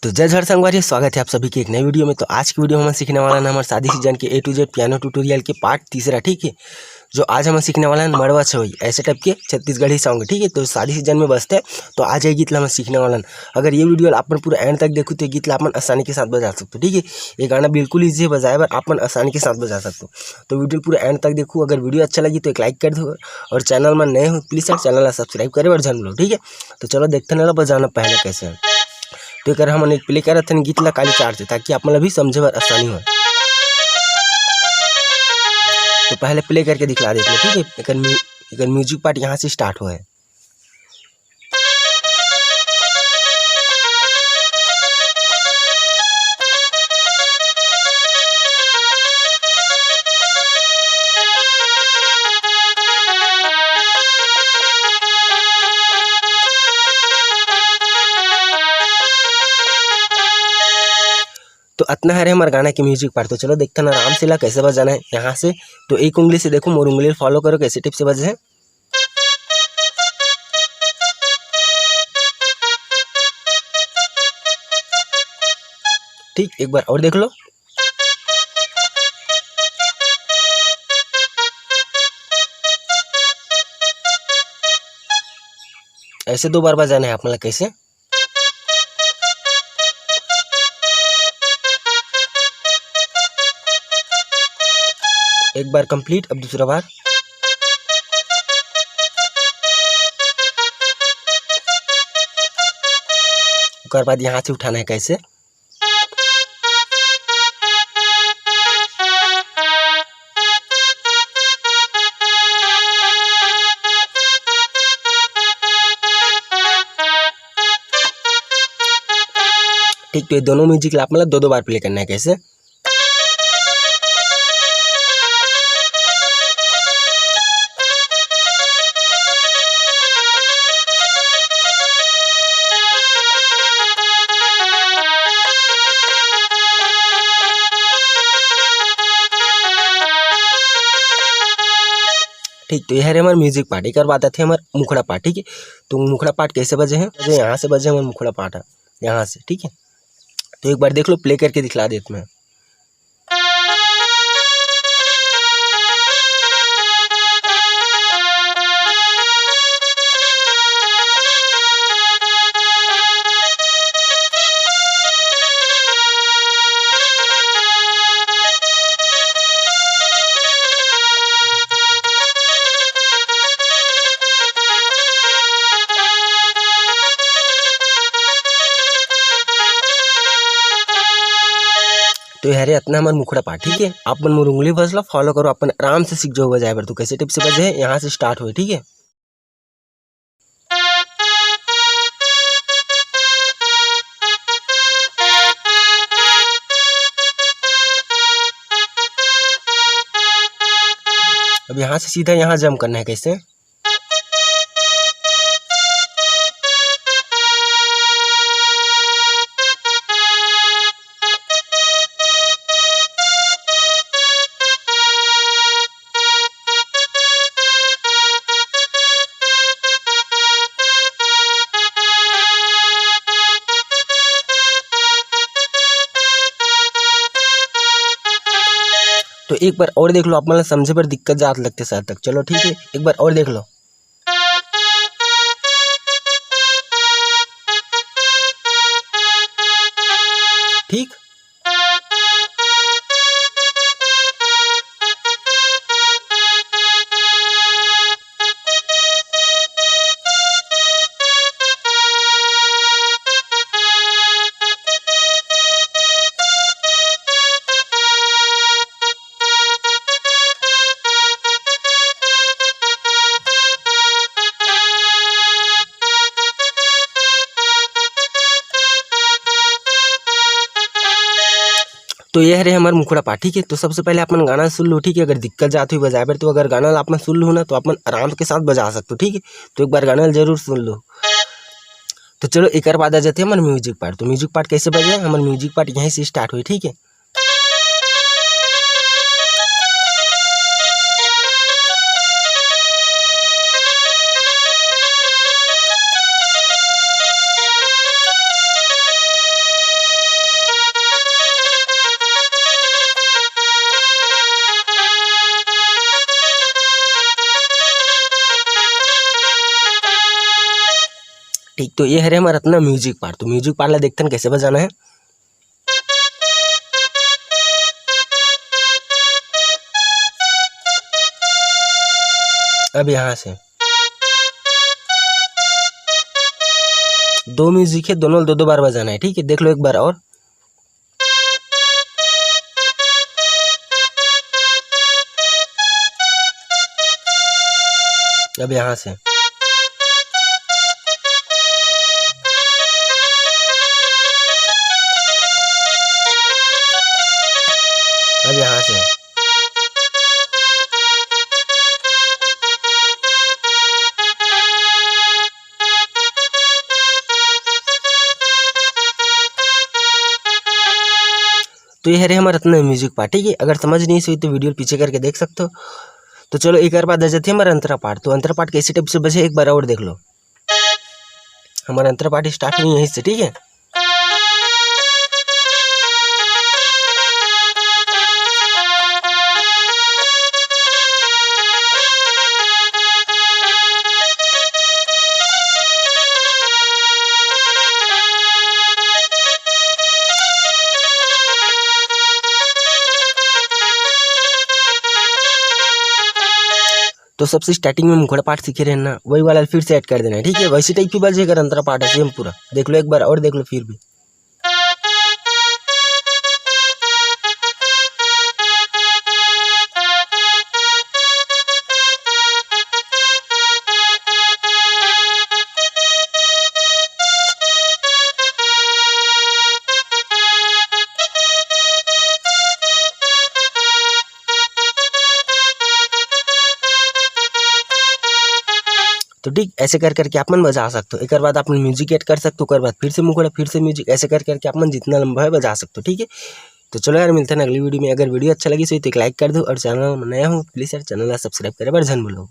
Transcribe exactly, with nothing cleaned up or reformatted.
तो जय झड़ संगवारी, स्वागत है आप सभी के एक नई वीडियो में। तो आज की वीडियो हम सीखने वाला है हमारे शादी सीजन के A to Z piano tutorial के पार्ट तीसरा, ठीक है, जो आज हम सीखने वाला है मड़वा छवई, ऐसे टाइप के छत्तीसगढ़ी सॉन्ग, ठीक है। तो शादी सीजन में बजते हैं, तो आज ये गीत ला हम सीखने वाला है। अगर ये वीडियो ला अपन पूरा एंड तक देखो तो ये गीत ला अपन आसानी के साथ बजा सकते हो, ठीक है। ये गाना बिल्कुल ईजी है बजाए बर, अपन आसानी के साथ बजा सकते हो। तो वीडियो पूरा एंड तक देखो, अगर वीडियो अच्छा लगी तो एक लाइक कर दो, और चैनल में नए हो प्लीज यार चैनल ला सब्सक्राइब करे बर झन भूलो, ठीक है। तो चलो देखते हैं ना बजाना पहले कैसे है। तो एकर हमन एक प्ले करत हन गीत ला काली चार से, ताकि आप मन ला भी समझे बर आसानी हो। तो पहले प्ले करके दिखला देते हैं, ठीक है। एकर म्यू-, एकर म्यूजिक पार्ट यहाँ से स्टार्ट हुआ है। तो अतना हरे हमर गाना के म्यूजिक पार्ट। तो चलो देखते हैं आराम से ला कैसे बजाना है यहाँ से। तो एक उंगली से देखो, मोर उंगली फॉलो करो, कैसे टिप से बजे है। ठीक, एक बार और देख लो। ऐसे दो बार बजाना है आप, मतलब कैसे। एक बार कंप्लीट, अब दूसरा बार। ओकर बाद यहाँ से उठाना है कैसे। ठीक, तो ये दोनों म्यूजिक ला आप मतलब दो दो बार प्ले करना है कैसे। ठीक, तो ये हरे हमार म्यूजिक पार्ट। एक बात आते हमार मुखड़ा पार्ट, ठीक है। तो मुखड़ा पार्ट कैसे बजे हैं? बजे यहाँ से बजे हमार मुखड़ा पार्ट है, यहाँ से, ठीक है। तो एक बार देख लो, प्ले करके दिखला देता मैं। तो हरे अतना हमर मुखड़ा पार्ट, ठीक है। आप मन मोर उंगली बस ला फॉलो करो, अपन आराम से सीख जाओ बजाए बर। तो कैसे टिप से बजे है, यहाँ से स्टार्ट हुए, ठीक है। अब यहाँ से सीधा यहाँ जंप करना है। कैसे? तो एक बार और देख लो, आप मन ला समझे बर दिक्कत जात लगते शायद तक। चलो ठीक है, एक बार और देख लो। ठीक। तो ये हरे हमर मुखड़ा पार्ट, ठीक है। तो सबसे पहले आप मन गाना सुन लो, ठीक है। अगर दिक्कत जात हुई बजाए बर, तो अगर गाना ला आप मन सुन लो ना, तो आप मन आराम के साथ बजा सकते हो, ठीक है। तो एक बार गाना ला जरूर सुन लो। तो चलो, एकर बाद आ जाते हैं हमर म्यूजिक पार्ट। तो म्यूजिक पार्ट कैसे बजे? हमर म्यूजिक पार्ट यहीं से स्टार्ट हुई, ठीक है। ठीक, तो ये हरे हमर अतना music part। तो music part ला देखथन कैसे बजाना है। अब यहाँ से दो music है, दोनों दो दो बार बजाना है। ठीक है, देख लो एक बार और। अब यहाँ से अब यहाँ से तो ये हरे हमर अतना music part। ठीक है, अगर समझ नहीं सोई तो video पीछे करके देख सकते हो। तो चलो, एक बार बाद आ जाते हैं हमारा अंतरा part। तो अंतरा part कैसे type से बजे, एक बार और देख लो। हमारा अंतरा part start नहीं है इससे, ठीक है। तो सबसे starting में मुखड़ा part सीखे रहे ना, वही वाला फिर से add कर देना है, ठीक है। वैसे type की बजेगा अंतरा part है same पूरा। देख लो एक बार और देख लो फिर भी। तो ठीक ऐसे कर करके आप मन बजा सकते हो। एक बार आप मन music add कर सकते हो, एक बार फिर से मुखड़ा, फिर से music, ऐसे कर करके आप मन जितना लंबा है बजा सकते हो, ठीक है। तो चलो यार, मिलते हैं अगली video में। अगर video अच्छा लगी सही तो एक like कर दो, और channel में नया हो please यार channel ला subscribe करे बर झन भूलो।